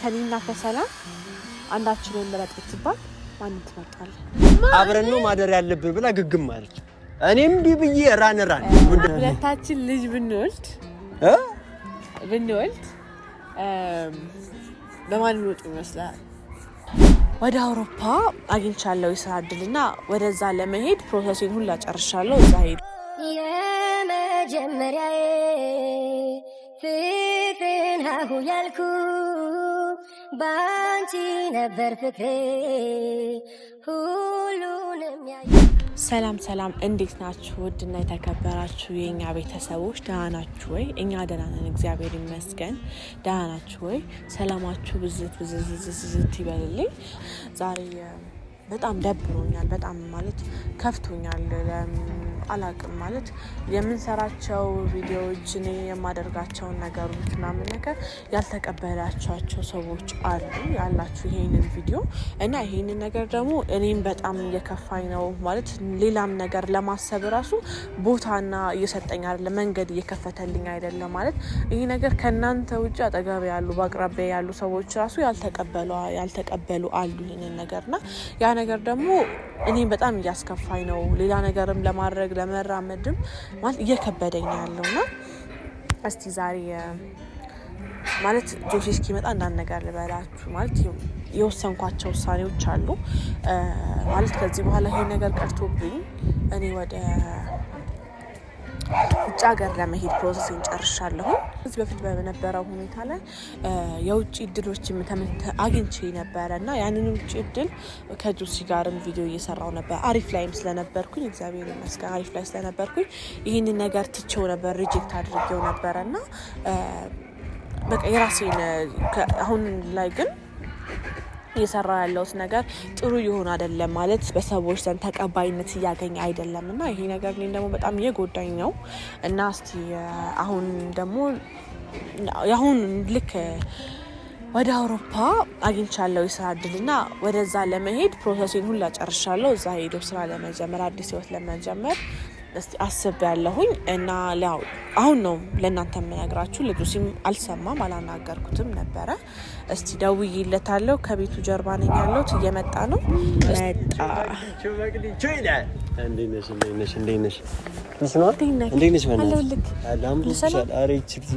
ከኔና ከሰላም አንዳችንን ምረጥ ብትባል ማንን ትመርጣለህ? አብረን ነው ማደር ያለብን ብላ ግግም አለች። እኔም ቢ ብዬ ራን ራን ሁለታችን ልጅ ብንወልድ በማን የሚወጡ ይመስላል? ወደ አውሮፓ አግኝቻለሁ የስራ እድልና ወደዛ ለመሄድ process ኤን ሁላ ጨርሻለሁ። እዛ ሄዱ የመጀመሪያዬ ፍቅርን ሀሁ ያልኩ ባንቺ ነበር ፍቅሬ ሁሉንም ያየ። ሰላም ሰላም፣ እንዴት ናችሁ? ውድና የተከበራችሁ የእኛ ቤተሰቦች ደህና ናችሁ ወይ? እኛ ደህና ነን፣ እግዚአብሔር ይመስገን። ደህና ናችሁ ወይ? ሰላማችሁ ብዝት ብዝት ብዝት ይበልልኝ። ዛሬ በጣም ደብሮኛል። በጣም ማለት ከፍቶኛል። አላቅም ማለት የምንሰራቸው ቪዲዮዎች እኔ የማደርጋቸውን ነገሮች ምናምን ነገር ያልተቀበላችኋቸው ሰዎች አሉ ያላችሁ ይሄንን ቪዲዮ እና ይሄንን ነገር ደግሞ እኔም በጣም እየከፋኝ ነው። ማለት ሌላም ነገር ለማሰብ ራሱ ቦታና እየሰጠኝ አይደለም፣ መንገድ እየከፈተልኝ አይደለም። ማለት ይሄ ነገር ከእናንተ ውጭ አጠገብ ያሉ በአቅራቢያ ያሉ ሰዎች ራሱ ያልተቀበሉ አሉ ይሄንን ነገር እና ያ ነገር ደግሞ እኔም በጣም እያስከፋኝ ነው። ሌላ ነገርም ለማድረግ ለመራመድም ማለት እየከበደኝ ነው ያለው እና እስቲ ዛሬ ማለት ጆሲ እስኪመጣ አንዳንድ ነገር ልበላችሁ። ማለት የወሰንኳቸው ውሳኔዎች አሉ። ማለት ከዚህ በኋላ ይሄ ነገር ቀርቶብኝ እኔ ወደ ውጭ ሀገር ለመሄድ process ኤን ጨርሻለሁ። ከዚህ በፊት በነበረው ሁኔታ ላይ የውጭ እድሎች አግኝቼ ነበረ እና ያንን ውጭ እድል ከጆሲ ጋርም ቪዲዮ እየሰራው ነበር። አሪፍ ላይም ስለነበርኩኝ እግዚአብሔር ይመስገን አሪፍ ላይ ስለነበርኩኝ ይህንን ነገር ትቼው ነበር፣ reject አድርጌው ነበረ እና በቃ የራሴን አሁን ላይ ግን እየሰራ ያለሁት ነገር ጥሩ ይሆን አይደለም፣ ማለት በሰዎች ዘንድ ተቀባይነት እያገኘ አይደለም እና ይሄ ነገር እኔን ደግሞ በጣም እየጎዳኝ ነው እና እስቲ አሁን ደግሞ አሁን ልክ ወደ አውሮፓ አግኝቻለሁ የስራ እድል እና ወደዛ ለመሄድ process ኤን ሁላ ጨርሻለሁ። እዛ ሄዶ ስራ ለመጀመር አዲስ ህይወት ለመጀመር እስቲ አስቤያለሁኝ እና ያው አሁን ነው ለእናንተ የምነግራችሁ። ለጆሲም አልሰማም አላናገርኩትም ነበረ። እስቲ ደውዬለታለሁ። ከቤቱ ጀርባ ነኝ ያለሁት፣ እየመጣ ነው። መጣ።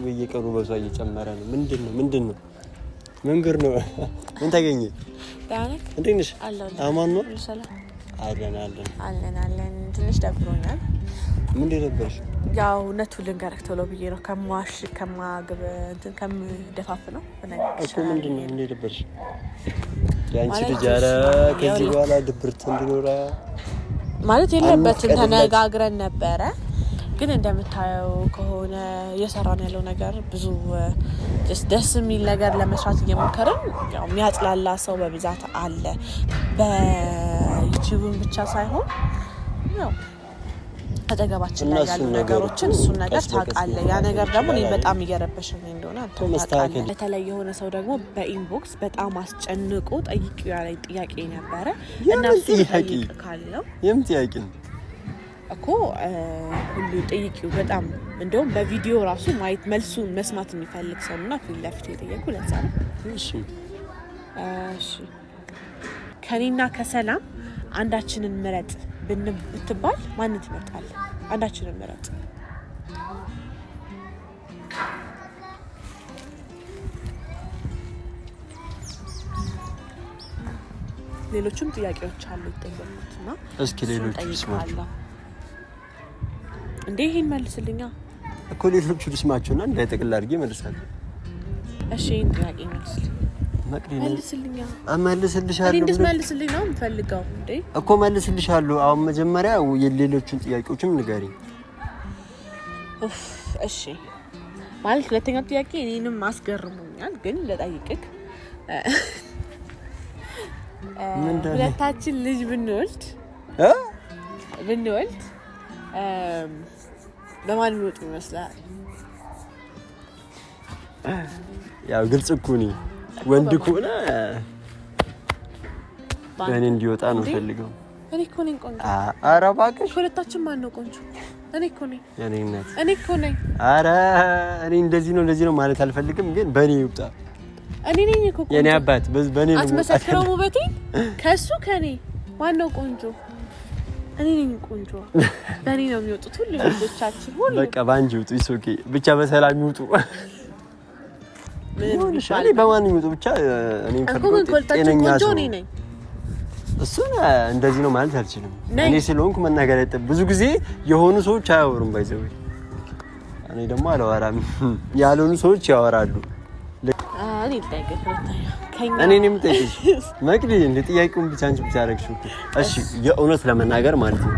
በየቀኑ በሷ እየጨመረ ነው። ምንድን ነው ምንድን ነው መንገድ ነው? ምን ታገኘ? እንዴት ነሽ? አማን ነው አለን አለን አለን አለን። ትንሽ ደብሮኛል። ምን ደበረሽ? ያው እውነቱን ልንገርህ ቶሎ ብዬ ነው ከማዋሽ ከማግብ እንትን ከምደፋፍ ነው እኮ። ምንድን ነው ምን ደበረሽ? የአንቺ ልጅ ኧረ ከዚህ በኋላ ድብርት እንዲኖራ ማለት የለበትም። ተነጋግረን ነበረ ግን እንደምታየው ከሆነ እየሰራን ያለው ነገር ብዙ ደስ የሚል ነገር ለመስራት እየሞከርን ያው የሚያጥላላ ሰው በብዛት አለ። በዩቲዩብን ብቻ ሳይሆን ያው አጠገባችን ላይ ያሉ ነገሮችን እሱን ነገር ታውቃለህ። ያ ነገር ደግሞ እኔ በጣም እየረበሸኝ እንደሆነ አንተ ታውቃለህ። በተለይ የሆነ ሰው ደግሞ በ inbox በጣም አስጨንቆ ጠይቂው ያለኝ ጥያቄ ነበረ እና እሱን ጠይቅ ካለው የምን ጥያቄ ነው እኮ ሁሉ ጠይቂው። በጣም እንደውም በቪዲዮ ራሱ ማየት መልሱን መስማት የሚፈልግ ሰው እና ፊት ለፊት የጠየቁ ለዛ ነው። እሺ እሺ፣ ከኔና ከሰላም አንዳችንን ምረጥ ብትባል ማንን ትመርጣለህ? አንዳችንን ምረጥ። ሌሎችም ጥያቄዎች አሉ ይጠየቁት እና እስኪ ሌሎቹ ልስማቸው እንዴ ይሄን መልስልኛ እኮ ሌሎቹ ልስማቸውና እንዳይጠቅል አድርጌ እመልሳለሁ። እሺ ይሄን ጥያቄ መልስልኝ። መልስልኛ። እመልስልሻለሁ። እንድትመልስልኝ ነው የምፈልገው። እንዴ እኮ መልስልሻለሁ። አሁን መጀመሪያ የሌሎቹን ጥያቄዎችም ንገሪኝ። እሺ ማለት ሁለተኛው ጥያቄ እኔንም አስገርሞኛል፣ ግን ልጠይቅህ። ሁለታችን ልጅ ብንወልድ በማን የሚወጡ ይመስላል? ያው ግልጽ እኮ ነኝ። ወንድ ከሆነ በእኔ እንዲወጣ ነው ፈልገው። እኔ እኮ ነኝ ቆንጆ። ኧረ እባክሽ ሁለታችን ማን ነው ቆንጆ? እኔ እኮ ነኝ። የእኔ እናት እኔ እኮ ነኝ። ኧረ እኔ እንደዚህ ነው እንደዚህ ነው ማለት አልፈልግም፣ ግን በእኔ ይውጣ። እኔ ነኝ እኮ የኔ አባት በኔ ነው አትመሰክረውም? ውበቴ ከሱ ከኔ ማነው ቆንጆ? እኔ ነኝ ቆንጆ። በእኔ ነው የሚወጡት ሁሉ ልጆቻችን ሁሉ። በቃ በአንቺ ይውጡ። It's okay ብቻ በሰላም ይውጡ። እኔ በማን ይውጡ ብቻ እኔ ጤነኛ ሰው ነኝ። እሱን እንደዚህ ነው ማለት አልችልም። እኔ ስለሆንኩ መናገር አይጠ ብዙ ጊዜ የሆኑ ሰዎች አያወሩም። By the way እኔ ደግሞ አላወራም። ያልሆኑ ሰዎች ያወራሉ። እኔ እኔ የምጠይቅሽ መቅዲ እንደ ጥያቄውን ብቻ አንቺ ብቻ አደረግሽው እኮ። እሺ የእውነት ለመናገር ማለት ነው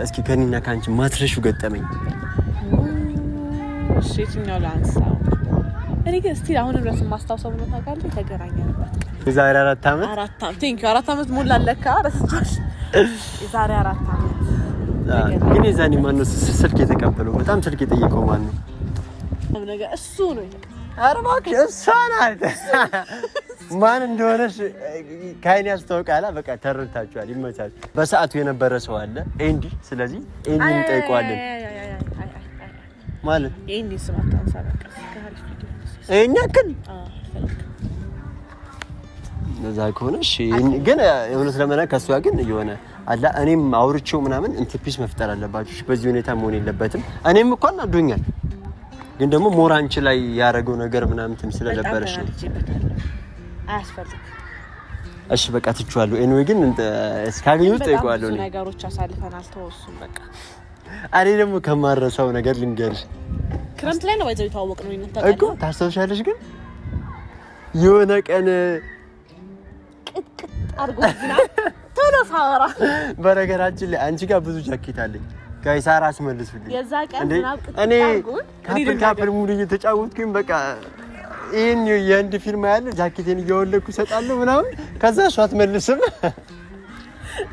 እስኪ ከኔና ከአንቺ ማትረሹ ገጠመኝ። እሺ የትኛው ላንሳው? እኔ ግን እስቲ አሁንም ድረስ የማስታውሰው ነው ታውቃለህ፣ የተገናኘንበት የዛሬ 4 ዓመት 4 ዓመት thank you 4 ዓመት ሞላ ለካ ረስቼዋለሁ። የዛሬ 4 ዓመት ግን የዛኔ ማነው ስልክ የተቀበለው? በጣም ስልክ የጠየቀው ማን ነው? ነገር እሱ ነው። ኧረ እባክሽ እሷ ናት። ማን እንደሆነሽ ከዓይን ያስታውቃል። በቃ ተረድታችኋል። ይመቻችሁ። በሰዓቱ የነበረ ሰው አለ ኤንዲ። ስለዚህ ኤንዲ እንጠይቀዋለን ማለት ኤንዲ ስም አታንሳ። በቃ ይሄን ያክል እዛ ከሆነ እሺ። ግን እውነት ለመናገር ከእሷ ግን የሆነ አላ እኔም አውርቼው ምናምን እንትን peace መፍጠር አለባችሁ። በዚህ ሁኔታ መሆን የለበትም። እኔም እኮ አናዶኛል፣ ግን ደግሞ more አንቺ ላይ ያደረገው ነገር ምናምን እንትን ስለነበረሽ ነው። አያስፈልግም። እሺ በቃ ትቼዋለሁ። Anyway ግን እስካገኘሁት ጠይቀዋለሁ። ብዙ ነገሮች አሳልፈናል። ተወሱም በቃ እኔ ደግሞ ከማረሳው ነገር ልንገርሽ። ክረምት ላይ ነው ባይዘው የተዋወቅነው እኮ ታስታውሻለሽ? ግን የሆነ ቀን ቅጥቅጥ አድርጎ ቶሎ ሳወራ በነገራችን ላይ አንቺ ጋር ብዙ ጃኬት አለኝ። Guys አስመልሱልኝ። የዛ ቀን ዝናብ ቅጥቅጥ እኔ couple couple ሙሉ እየተጫወትኩኝ በቃ ይሄን የህንድ ፊልም ያለ ጃኬቴን እያወለኩ እሰጣለሁ ምናምን፣ ከዛ እሷ አትመልስም።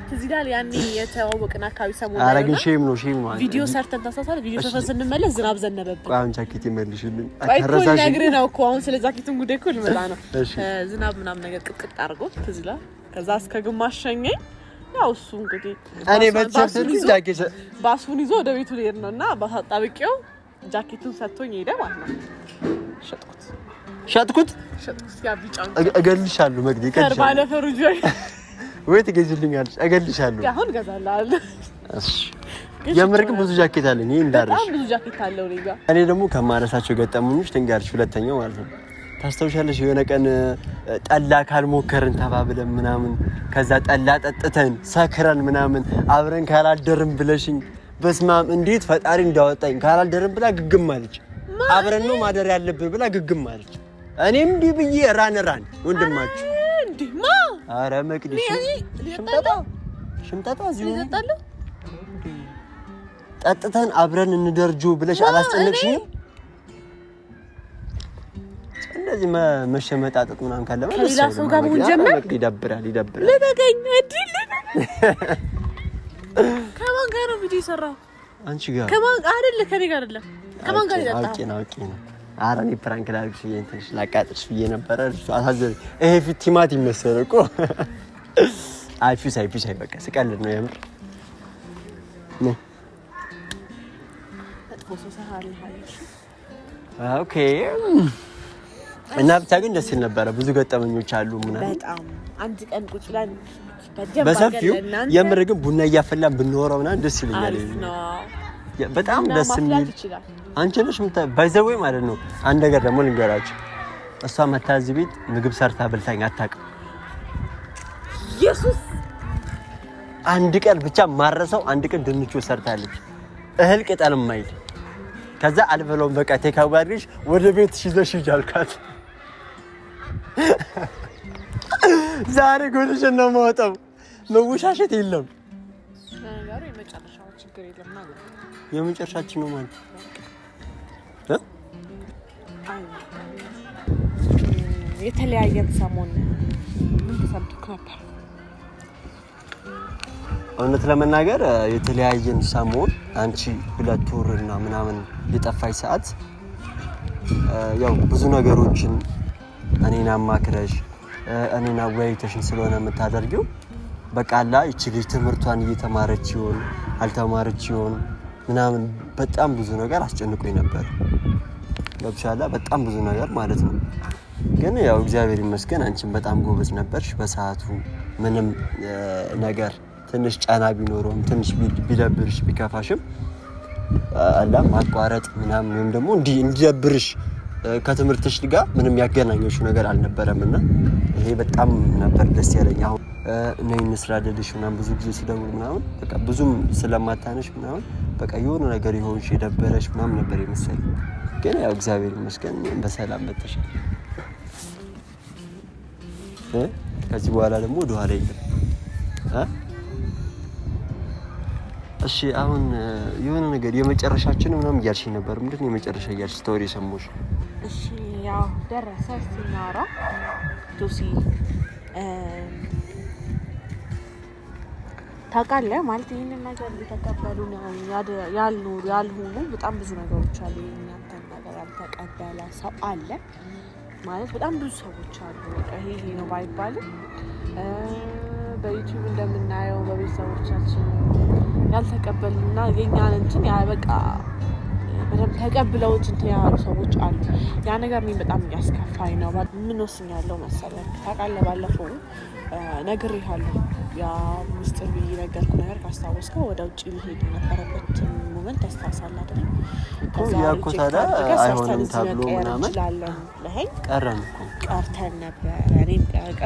ትዝ ይላል ያኔ የተዋወቅን አካባቢ ሰሞኑን። ኧረ ግን shame ነው shame ነው። ቪዲዮ ሰርተን ታስታውሳለህ? ቪዲዮ ሰርተን ስንመለስ ዝናብ ዘነበብን። ቆይ አሁን ጃኬቴን መልሽልኝ። ልነግርህ ነው እኮ አሁን ስለ ጃኬቱን ጉዳይ እኮ ልመጣ ነው። ዝናብ ምናምን ነገር ቅጥቅጥ አድርጎ ትዝ ይላል። ከዛ እስከ ግማሽ ሸኘኝ። ያው እሱ እንግዲህ እኔ በቲሸርት ባሱን ይዞ ወደ ቤቱ ሊሄድ ነው እና ባስ አጣብቄው ጃኬቱን ሰጥቶኝ ሄደ ማለት ነው። ሸጥኩት ሸጥኩት ሸጥኩት። ያ ቢጫ እገልሻለሁ መግዲ እገልሻለሁ ወይ ትገዢልኛለሽ? እገልሻለሁ። አሁን እገዛልሃለሁ። እሺ የምር ግን ብዙ ጃኬት አለኝ። ይሄ እንዳለሽ በጣም ብዙ ጃኬት አለው እኔ ጋር። እኔ ደግሞ ከማረሳቸው ገጠመኞች ልንገርሽ፣ ሁለተኛው ማለት ነው። ታስታውሻለሽ? የሆነ ቀን ጠላ ካልሞከርን ተባብለን ምናምን፣ ከዛ ጠላ ጠጥተን ሰክረን ምናምን አብረን ካላደርን ብለሽኝ፣ በስማም እንዴት ፈጣሪ እንዳወጣኝ። ካላደርን ብላ ግግም አለች። አብረን ነው ማደር ያለብን ብላ ግግም አለች። እኔም እንዲህ ብዬ ራን ራን ወንድማችሁ ኧረ መቅዲ ሽምጠጣ ሽምጠጣ እዚሁ ጠጥተን አብረን እንደርጆ ብለሽ አላስጨነቅሽኝም? እንደዚህ መሸመጣጠጥ ምናምን ካለ ከሌላ ሰው ጋር መሆን ጀመር። ይደብራል፣ ይደብራል። ልበገኝ እድል ከማን ጋር ነው ቪዲዮ የሰራው? አንቺ ጋር ከማን አይደለ? ከኔ ጋር አይደለም። ከማን ጋር ይጠጣ? አውቄ ነው አውቄ ነው። ኧረ እኔ prank ላድርግሽ ብዬ ትንሽ ላቃጥልሽ ብዬ ነበረ። አሳዘነኝ። ይሄ ፊት ቲማቲም መሰለ እኮ። አይ ፊስ አይ ፊስ አይ በቃ ስቀልድ ነው የምር። Okay እና ብቻ ግን ደስ ይል ነበረ። ብዙ ገጠመኞች አሉ ምናምን። በጣም አንድ ቀን ቁጭ ብለን በሰፊው የምር ግን ቡና እያፈላን ብንወራው ምናምን ደስ ይለኛል። በጣም ደስ የሚል አንቺ ነሽ by the way ማለት ነው። አንድ ነገር ደግሞ ልንገራችሁ፣ እሷ መታ እዚህ ቤት ምግብ ሰርታ በልታኝ አታውቅም። ኢየሱስ አንድ ቀን ብቻ ማረሰው አንድ ቀን ድንቹ ሰርታለች፣ እህል ቅጠል የማይል ከዛ አልበለውም በቃ take away አድርገሽ ወደ ቤት ይዘሽ ሂጂ አልኳት። ዛሬ ጎንሽን ነው የማወጣው። መወሻሸት የለም። የመጨረሻችን ነው ማለት የተለያየን ሰሞን ምን ተሰምቶክ ነበር? እውነት ለመናገር የተለያየን ሰሞን አንቺ 2 ወር እና ምናምን የጠፋሽ ሰዓት ያው ብዙ ነገሮችን እኔን አማክረሽ እኔን አወያይተሽን ስለሆነ የምታደርጊው በቃላ ይቺ ልጅ ትምህርቷን እየተማረች ይሆን አልተማረች ይሆን ምናምን በጣም ብዙ ነገር አስጨንቆኝ ነበር። ገብቶሻል? በጣም ብዙ ነገር ማለት ነው። ግን ያው እግዚአብሔር ይመስገን አንቺን በጣም ጎበዝ ነበርሽ። በሰዓቱ ምንም ነገር ትንሽ ጫና ቢኖረውም ትንሽ ቢደብርሽ ቢከፋሽም አላ ማቋረጥ ምናምን ወይም ደግሞ እንዲደብርሽ ከትምህርትሽ ጋር ምንም ያገናኘሽው ነገር አልነበረም እና ይሄ በጣም ነበር ደስ ያለኝ። አሁን ነይ እንስራ ልልሽ ምናምን ብዙ ጊዜ ስደውል ምናምን በቃ ብዙም ስለማታነሽ ምናምን በቃ የሆነ ነገር የሆንሽ የደበረሽ ምናምን ነበር የመሰለኝ። ግን ያው እግዚአብሔር ይመስገን በሰላም መጥተሻል። ከዚህ በኋላ ደግሞ ወደኋላ የለም። እሺ አሁን የሆነ ነገር የመጨረሻችን ምናምን እያልሽኝ ነበር። ምንድን ነው የመጨረሻ እያልሽ ስታወሪ የሰማሁሽ? እሺ ያው ደረሰ። እስኪ እናወራ ጆሲ። ታውቃለህ ማለት ይህንን ነገር ሊተቀበሉ ያልሆኑ በጣም ብዙ ነገሮች አሉ። የእኛንተን ነገር ያልተቀበለ ሰው አለ ማለት በጣም ብዙ ሰዎች አሉ። ይሄ ይሄ ነው ባይባልም በዩቲዩብ እንደምናየው በቤተሰቦቻችን ያልተቀበሉና የእኛን እንትን በቃ በደንብ ተቀብለውት እንትን ያሉ ሰዎች አሉ። ያ ነገር እኔን በጣም እያስከፋኝ ነው። ምን ወስኛለሁ መሰለህ? ታውቃለህ፣ ባለፈው ነግሬሃለሁ። ያ ምስጢር ብዬ ነገርኩህ ነገር ካስታወስከው ወደ ውጭ ሊሄድ የነበረበት moment ታስታውሳለህ አይደል? ከዛ ያ እኮ ታዲያ አይሆንም ተብሎ ምናምን እንችላለን ብለኸኝ ቀረን እኮ ቀርተን ነበር። እኔም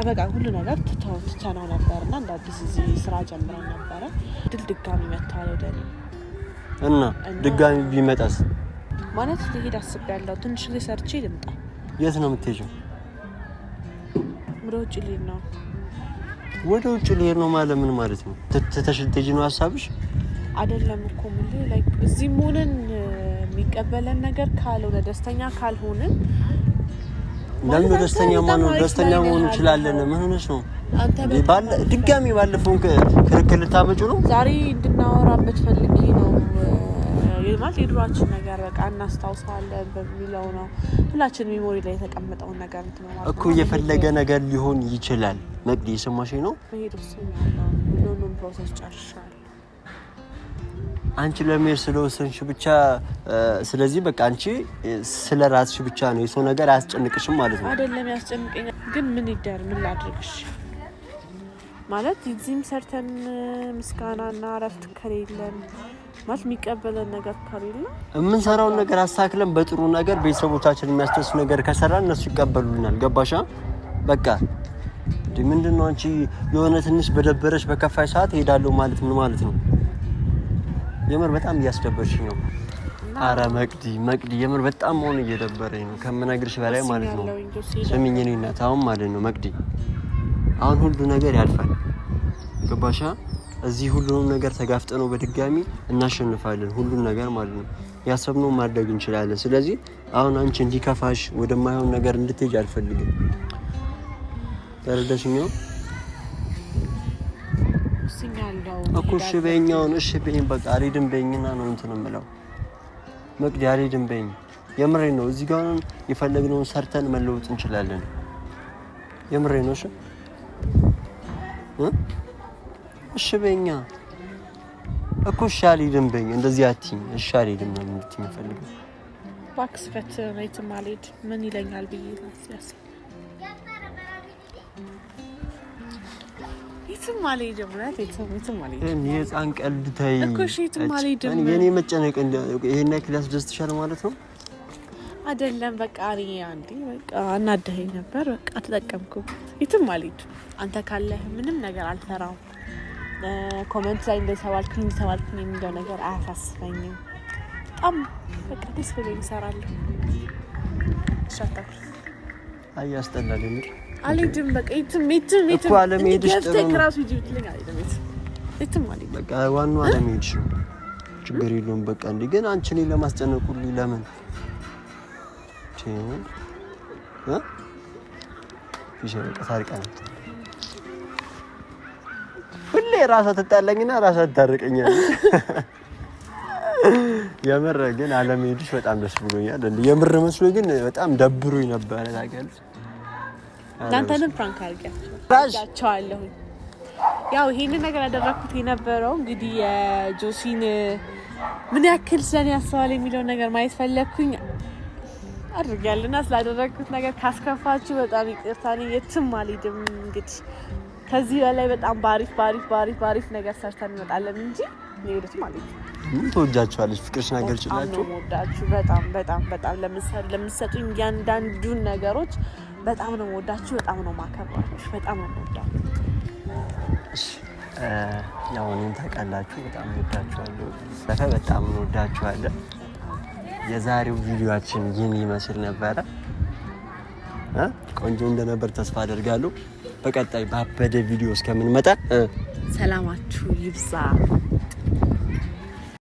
በቃ ሁሉ ነገር ትተነው ነበር እና እንደ አዲስ እዚህ ስራ ጀምረን ነበረ። ድል ድጋሚ መጥቷል ወደ እኔ እና ድጋሚ ቢመጣስ ማለት ልሄድ አስቤያለሁ። ትንሽ ጊዜ ሰርቼ ልምጣ። የት ነው የምትሄጂው? ወደ ውጭ ልሄድ ነው። ወደ ውጭ ልሄድ ነው ማለት ምን ማለት ነው? ትተሽ ልትሄጂ ነው ሀሳብሽ? አይደለም እኮ ምን like እዚህም ሆነን የሚቀበለን ነገር ካልሆነ ደስተኛ ካልሆንን ለምን ደስተኛ ማን ደስተኛ መሆን እንችላለን። ምን ሆነሽ ነው? ድጋሚ ባለፈውን ክርክር ልታመጪው ነው? ዛሬ እንድናወራበት ፈልጌ ነው። ማለት የድሯችን ነገር በቃ እናስታውሰዋለን በሚለው ነው። ሁላችን memory ላይ የተቀመጠውን ነገር እንትን ማለት እኮ የፈለገ ነገር ሊሆን ይችላል። መቅዲ የሰማሽኝ ነው? መሄድ ወስኛለሁ። ሁሉንም process ጨርሻለሁ። አንቺ ለመሄድ ስለወሰንሽ ብቻ ስለዚህ በቃ አንቺ ስለ ራስሽ ብቻ ነው፣ የሰው ነገር አያስጨንቅሽም ማለት ነው። አይደለም ያስጨንቀኛል፣ ግን ምን ይደር ምን ላድርግሽ ማለት እዚህም ሰርተን ምስጋናና እረፍት ከሌለን ማለት የሚቀበለን ነገር ከሌለ የምንሰራውን ነገር አሳክለን በጥሩ ነገር ቤተሰቦቻችን የሚያስደስት ነገር ከሰራን እነሱ ይቀበሉልናል። ገባሻ? በቃ ምንድን ነው አንቺ የሆነ ትንሽ በደበረሽ በከፋይ ሰዓት እሄዳለሁ ማለት ምን ማለት ነው? የምር በጣም እያስደበርሽኝ ነው። አረ መቅዲ መቅዲ የምር በጣም መሆን እየደበረኝ ነው ከምነግርሽ በላይ ማለት ነው። ስሚኝ የእኔ እናት አሁን ማለት ነው መቅዲ አሁን ሁሉ ነገር ያልፋል። ገባሻ? እዚህ ሁሉንም ነገር ተጋፍጠነው በድጋሚ እናሸንፋለን። ሁሉን ነገር ማለት ነው ያሰብነው ማድረግ እንችላለን። ስለዚህ አሁን አንቺ እንዲከፋሽ ወደማይሆን ነገር እንድትሄጅ አልፈልግም። ተረዳሽኝ ነው እኮ እሺ በይኝ፣ አሁን እሺ በይኝ፣ በቃ አልሄድም በይኝና ነው እንትን የምለው መቅዲ፣ አልሄድም በይኝ። የምሬን ነው። እዚህ ጋር የፈለግነውን ሰርተን መለወጥ እንችላለን። የምሬን ነው። እሺ እሺ በይኛ እኮ እሺ አልሄድም በይኝ። እንደዚህ አትይኝ። እሺ አልሄድም ነው እንድትይኝ የምፈልገው። እባክህ ስፈት የትም አልሄድም ምን ይለኛል ብዬ ያስብ የትም አልሄድም። እውነት የትም አልሄድም። የህፃን ቀልድ ተይ እኮ እሺ፣ የትም አልሄድም። የኔ መጨነቅ ይሄን ያክል ያስደስትሻል ማለት ነው? አይደለም በቃ እኔ አንዴ በቃ አናደኸኝ ነበር። በቃ ተጠቀምኩበት። የትም አልሄድም። አንተ ካለህ ምንም ነገር አልፈራም። comment ላይ እንደተባልኩኝ እንደተባልኩኝ የሚለው ነገር አያሳስበኝም። በጣም በቃ ደስ ብሎኝ እሰራለሁ። እሺ አታኩርፍ። አይ ያስጠላል የምር አልሄድም። በቃ የትም የትም የትም እኮ አለመሄድሽ ጥሩ ነው። እራሱ ሂጂ ብትለኝ አልሄድም። የትም አልሄድም። በቃ ዋናው አለመሄድሽ ነው። ችግር የለውም። በቃ እንዴ ግን አንቺ እኔን ለማስጨነቅ ሁሉ ለምን እ በቃ ታርቀናል። ሁሌ ራሷ ትጣላኝና ራሷ ትታርቀኛለች። የምር ግን አለመሄድሽ በጣም ደስ ብሎኛል። እንዴ የምር መስሎኝ ግን በጣም ደብሮኝ ነበረ ታውቂያለሽ። እናንተንም prank አድርጊያቸዋለሁ። ያው ይሄንን ነገር ያደረኩት የነበረው እንግዲህ የጆሲን ምን ያክል ስለኔ ያስባል የሚለውን ነገር ማየት ፈለግኩኝ። አድርጊያለሁ እና ስላደረግኩት ነገር ካስከፋችሁ በጣም ይቅርታ። እኔ የትም አልሄድም። እንግዲህ ከዚህ በላይ በጣም ባሪፍ ባሪፍ ባሪፍ ባሪፍ ነገር ሰርተን እንመጣለን እንጂ እኔ ወደትም አልሄድም። ምን ትወጃቸዋለሽ? ፍቅርሽን በጣም ነው አገልጭላችሁ። የምወዳችሁ። በጣም በጣም በጣም ለምትሰጡኝ እያንዳንዱን ነገሮች በጣም ነው የምወዳችሁ። በጣም ነው የማከብራችሁ። በጣም ነው የምወዳችሁ። እሺ፣ ያው እኔን ታውቃላችሁ፣ በጣም እንወዳችኋለሁ። ሰፈ በጣም እንወዳችኋለን። የዛሬው ቪዲዮአችን ይህን ይመስል ነበረ። ቆንጆ እንደነበር ተስፋ አደርጋለሁ። በቀጣይ ባበደ ቪዲዮ እስከምንመጣ ሰላማችሁ ይብዛ።